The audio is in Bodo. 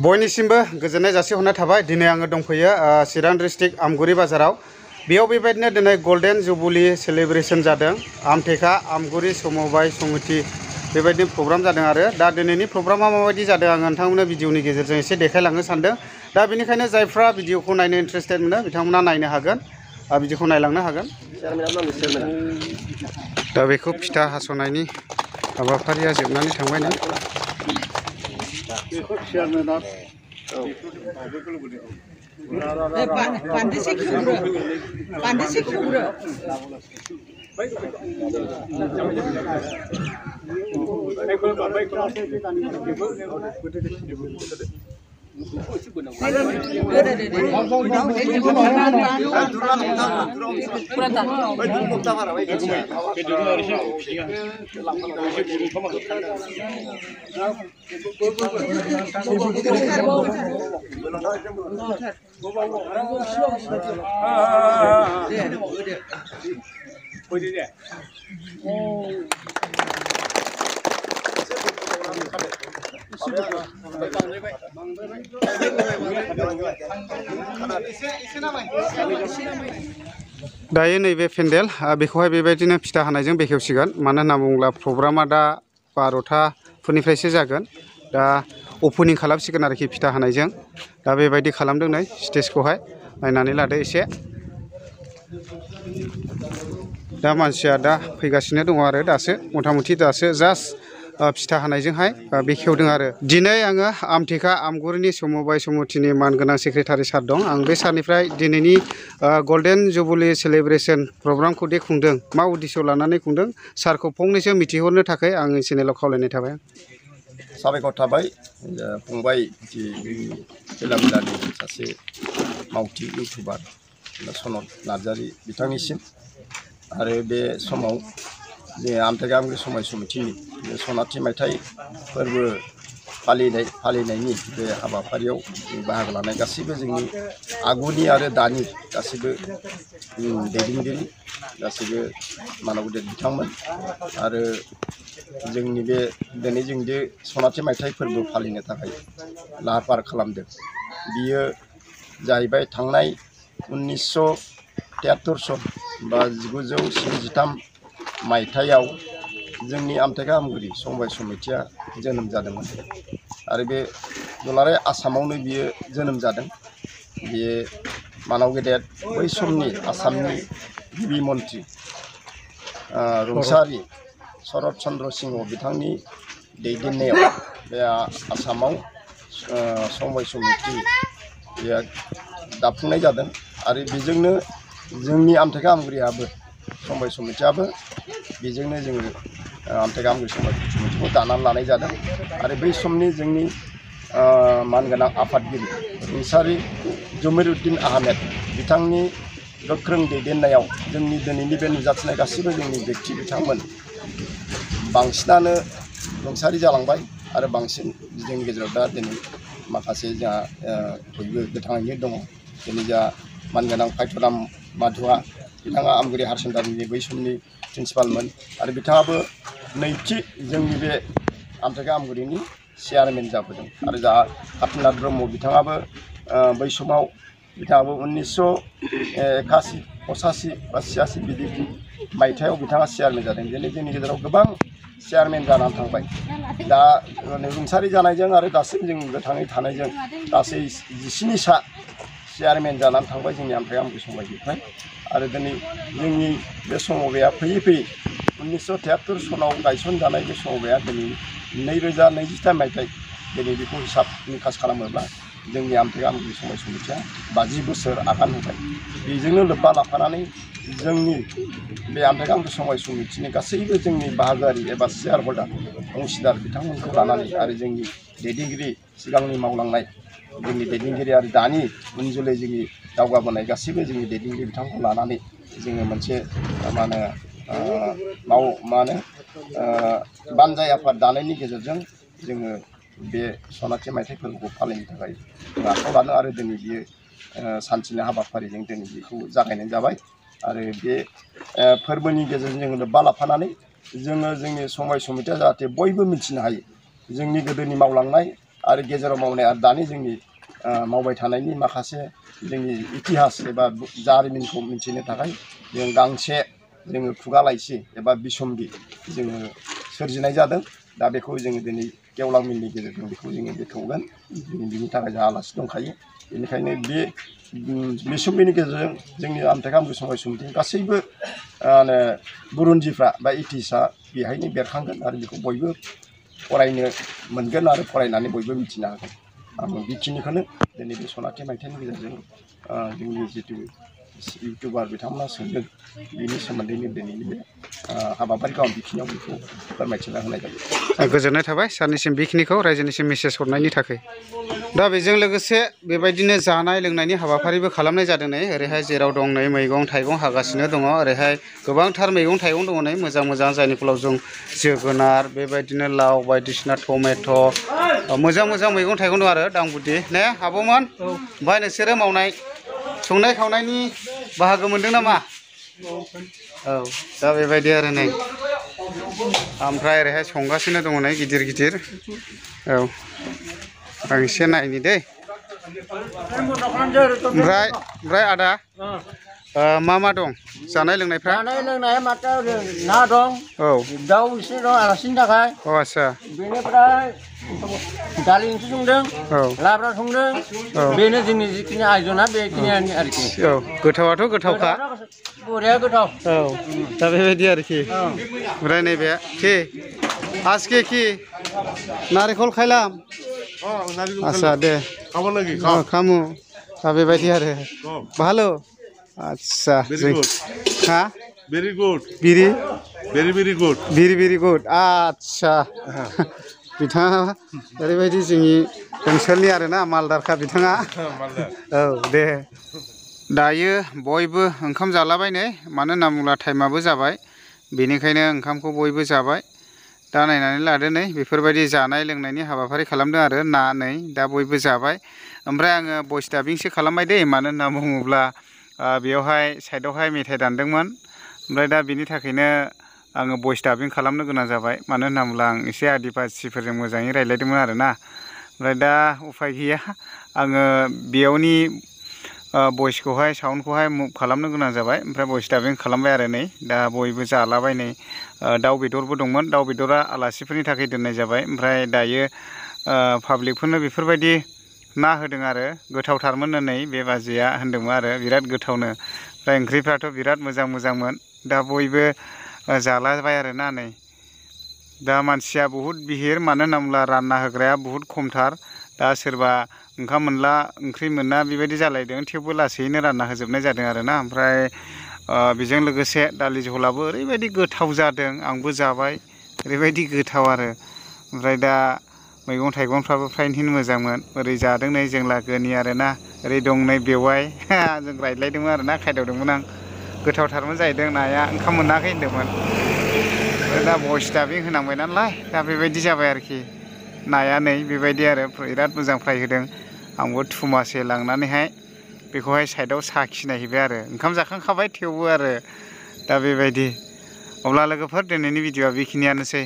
बयनिसिमबो गोजोननाय जासिहरनाय थाबाय। दिनै आङो दंफैयो चिरां डिस्ट्रिक्ट आमगुरि बाजाराव। बेयाव बेबायदिनो दिनै गोल्डन जुबली सेलिब्रेशन जादों। आमटेका आमगुरि समबाय समिति बेबायदिनो प्रग्राम जादों आरो दा दिनैनि प्रग्रामा माबायदि जादों आं नोंथांमोननो भिडिअनि गेजेरजों एसे देखायलांनो सानदों। दा बेनिखायनो जायफ्रा भिडिअखौ नायनो इन्ट्रेस्टेड मोनो बिथांमोना नायनो हागोन, भिडिअखौ नायलांनो हागोन। दा बेखौ फिथा हास'नायनि हाबाफारिया जोबनानै थांबाय ना। दायो नैबे पेन्डेल बेखौहाय बेबायदिनो फिथा हानायजों बेखेवसिगोन। मानो होनना बुङोब्ला प्रग्रामा दा 12थाफोरनिफ्रायसो जागोन। दा अपेनिं खालामसिगोन आरोखि फिथा हानायजों। दा बेबायदि खालामदों नै स्टेजखौहाय नायनानै लादो एसे। दा मानसिया दा फैगासिनो दङ आरो दासो मथा-मथि दासो जास्ट फिथा हानायजोंहाय बेखेवदों आरो। दिनै आङो आमटेका आमगुरिनि समबाय समितिनि मानगोनां सेक्रेटारि सार दं। आं बे सारनिफ्राय दिनैनि गोल्डन जुबली सेलिब्रेशन प्रग्रामखौ दे खुंदों, मा उद्देश्य लानानै खुंदों, सारखौ फंनैसो मिथिहरनो थाखाय आंनि चेनेलाव खावलायनाय थाबाय। साबायखर थाबाय फंबाय जि खेलामिलानि सासे मावथि इउटुबार सनत नार्जारि बिथांनिसिम आरो बे समाव जे आमटेका आमगुरि समबाय समितिनि सनाथि मायथाइ फोरबो फालिनायनि बे हाबाफारियाव बाहागो लानाय गासैबो जोंनि आगुनि आरो दानि गासैबो दैदेनगिरि गासैबो मानब गेदेर बिथांमोन आरो जोंनि बे दिनै जों जे सनाथि मायथाइ फोरबो फालिनो थाखाय लाहार फाहार खालामदों। बियो जाहैबाय थांनाय 1973 सन बा 1973 मायथाइयाव जोंनि आमटेका आमगुरि समबाय समितिया जोनोम जादोंमोन आरो बे दुलाराय आसामावनो बियो जोनोम जादों। बियो मानब गेदेर बै समनि आसामनि गिबि मन्त्रि रुंसारि शरत चन्द्र सिंह बिथांनि दैदेननायाव बे आसामाव समबाय समिति दाफुंनाय जादों आरो बेजोंनो जोंनि आमटेका आमगुरियाबो समबाय समितियाबो बेजोंनो जोङो आमटेका आमगुरि समबाय समितिखौ दानानै लानाय जादों आरो बै समनि जोंनि मानगोनां आफादगिरि रुंसारि जमिरुद्दिन आहमेद बिथांनि गोख्रों दैदेननायाव जोंनि दिनैनि बे नुजाथिनाय गासैबो जोंनि बेक्ति बिथांमोन बांसिनानो रुंसारि जालांबाय आरो बांसिन जोंनि गेजेराव दा दिनै माखासे जोंहा बयबो गोथाङैनो दङ। दिनै जा मानगोनां फायथराम माधुआ बिथाङा आमगुरि हायार सेकेन्डारिनि बै समनि प्रिन्सिपालमोन आरो बिथाङाबो नैथि जोंनि बे आमटेका आमगुरिनि चेयारमेन जाबोदों आरो जा कातिनाथ ब्रह्म बिथाङाबो बै समाव बिथाङाबो 1981 85 बा 86 बिदि मायथाइयाव बिथाङा चेयारमेन जादों। दिनै जोंनि गेजेराव गोबां चेयारमेन जानानै थांबाय। दा रुंसारि जानायजों आरो दासिम जों गोथाङै थानायजों गासै 19 सा चेयारमेन जानानै थांबाय जोंनि आमटेका आमगुरि समबायनिफ्राय आरो दिनै जोंनि बे समबाया फैयै फैयै 1973 सनाव गायसनजानाय बे समबाया दिनै 2023 मायथाइ दिनै बेखौ हिसाब निकास खालामोब्ला जोंनि आमटेका आमगुरि समबाय समितिया 50 बोसोर आगान होबाय। बेजोंनो लोब्बा लाफानानै जोंनि बे आमटेका आमगुरि समबाय समितिनि गासैबो जोंनि बाहागोआरि एबा शेयार हल्डार अंशिदार बिथांमोनखौ लानानै आरो जोंनि दैदेनगिरि सिगांनि मावलांनाय जोंनि दैदेनगिरि आरो दानि उन जोलै जोंनि दावगाबोनाय गासैबो जोंनि दैदेनगिरि बिथांखौ लानानै जोङो मोनसे बानजाय आफाद दानायनि गेजेरजों जोङो बे सनाथि मायथाइ फोरबोखौ फालिनो थाखाय आखायाव लादों आरो दिनै बियो सानसेनि हाबाफारिजों दिनै बेखौ जागायनाय जाबाय आरो बे फोरबोनि गेजेरजों जोङो लोब्बा लाफानानै जोङो जोंनि समबाय समितिया जाहाथे बयबो मिथिनो हायो जोंनि गोदोनि मावलांनाय आरो गेजेराव मावनाय आरो दानि जोंनि मावबाय थानायनि माखासे जोंनि इतिहास एबा जारिमिनखौ मिथिनो थाखाय जों गांसे जोङो खुगा लाइसि एबा बिसम्बि जोङो सोरजिनाय जादों। दा बेखौ जोङो दिनै गेवलां मेलनि गेजेरजों बेखौ जोङो बेखेवगोन। बिनि थाखाय जोंहा आलासि दंखायो। बेनिखायनो बे बिसम्बिनि गेजेरजों जोंनि आमटेका आमगुरि समबाय समितिनि गासैबो बुरुन्जिफ्रा बा इतिहासआ बेहायनो बेरखांगोन आरो बेखौ बयबो फरायनो मोनगोन आरो फरायनानै बयबो मिथिनो हागोन। आं बेखिनिखौनो दिनै बे सनाथि मायथाइनि गेजेरजों जोंनि जिथु इउटुबार बिथांमोना सोंदों बेनि सोमोन्दैनो दिनैनि बे हाबाफारिखौ आं बेखिनियाव बेखौ फोरमायथिना होनाय जाबाय। गोजोननाय थाबाय सारनिसिम बेखिनिखौ रायजोनिसिम मेसेज हरनायनि थाखाय। दा बेजों लोगोसे बेबायदिनो जानाय लोंनायनि हाबाफारिबो खालामनाय जादों नै ओरैहाय जेराव दं नै मैगं थाइगं हागासिनो दङ। ओरैहाय गोबांथार मैगं थाइगं दङ नै मोजां मोजां जायनि फलाव जों जोगोनार बेबायदिनो लाव बायदिसिना टमेट' मोजां मोजां मैगं थाइगं दं आरो दांबुदि ने आब'मोन। ओमफ्राय नोंसोरो मावनाय संनाय खावनायनि बाहागो मोनदों नामा? औ दा बेबायदि आरो नै ओमफ्राय ओरैहाय संगासिनो दङ नै गिदिर गिदिर। औ आं एसे नायनि दै। ओमफ्राय आदा मा मा दं जानाय लोंनायफ्रा? जानाय लोंनाया माथो ना दं, औ दाउ एसे दं आलासिनि थाखाय। अ आच्छा। बेनिफ्राय दालि ओंख्रि संदों, औ लाब्रा संदों। बेनो जोंनि जिखिनि आयजना बेखिनियानो आरोखि। औ गोथावाथ' गोथावखा। बरिया गोथाव। औ दा बेबायदि आरोखि। ओमफ्राय नैबे कि आज के नारेंखल खाइलाम आच्छा दे खामु दा बेबायदि आरो भालो आच्छा हा Very good. बिरि Very, very good. Very good आच्छा बिथाङा ओरैबायदि जोंनि ओनसोलनि आरोना मालदारखा बिथाङा। औ दे दायो बयबो ओंखाम जालाबाय नै मानो होनना बुङोब्ला टाइमाबो जाबाय बेनिखायनो ओंखामखौ बयबो जाबाय। दा नायनानै लादो नै बेफोरबायदि जानाय लोंनायनि हाबाफारि खालामदों आरो ना नै दा बयबो जाबाय। ओमफ्राय आङो भइस डाबिंसो खालामबाय दै मानो होनना बुङोब्ला बेयावहाय साइडआवहाय मेथाइ दानदोंमोन। ओमफ्राय दा बिनि थाखायनो आङो भइस डाबिं खालामनो गोनां जाबाय मानो होनना बुङोब्ला आं एसे आदिबासिफोरजों मोजाङै रायज्लायदोंमोन आरोना। ओमफ्राय दा उफाय गैया आङो बेयावनि भइसखौहाय साउन्डखौहाय मुभ खालामनो गोनां जाबाय। ओमफ्राय भइस डाबिं खालामबाय आरो नै दा बयबो जालाबाय नै दाउ बेदरबो दंमोन। दाउ बेदरा आलासिफोरनि थाखाय दोननाय जाबाय। ओमफ्राय दायो पाब्लिकफोरनो बेफोरबायदि ना होदों आरो गोथावथारमोन नै बे बाजैया होनदोंमोन आरो बिराद गोथावनो। ओमफ्राय ओंख्रिफ्राथ' बिराद मोजां मोजांमोन। दा बयबो जालाबाय आरोना नै दा मानसिया बहुद बिहिर मानो होनना बुङोब्ला रानना होग्राया बहुद खमथार। दा सोरबा ओंखाम मोनला ओंख्रि मोना बेबायदि जालायदों थेवबो लासैनो रानना होजोबनाय जादों आरोना। ओमफ्राय बेजों लोगोसे दालि जहलाबो ओरैबायदि गोथाव जादों आंबो जाबाय ओरैबायदि गोथाव आरो। ओमफ्राय दा मैगं थाइगंफ्राबो फ्रायनो मोजांमोन। ओरै जादों नै जों लागोनि आरोना ओरै दं नै बेवाय जों रायज्लायदोंमोन आरोना खायदावदोंमोन आं गोथावथारमोन जाहैदों नाया ओंखाम मोनाखै होनदोंमोन। दा भइस डाबिं होनांबाय नालाय दा बेबायदि जाबाय आरोखि नाया नै बेबायदि आरो बिराद मोजां फ्राय होदों। आंबो थुमासे लांनानैहाय बेखौहाय साइडआव साखिनायहैबाय आरो ओंखाम जाखांखाबाय थेवबो आरो दा बेबायदि। अब्ला लोगोफोर दिनैनि भिडिअ'आ बेखिनियानोसै।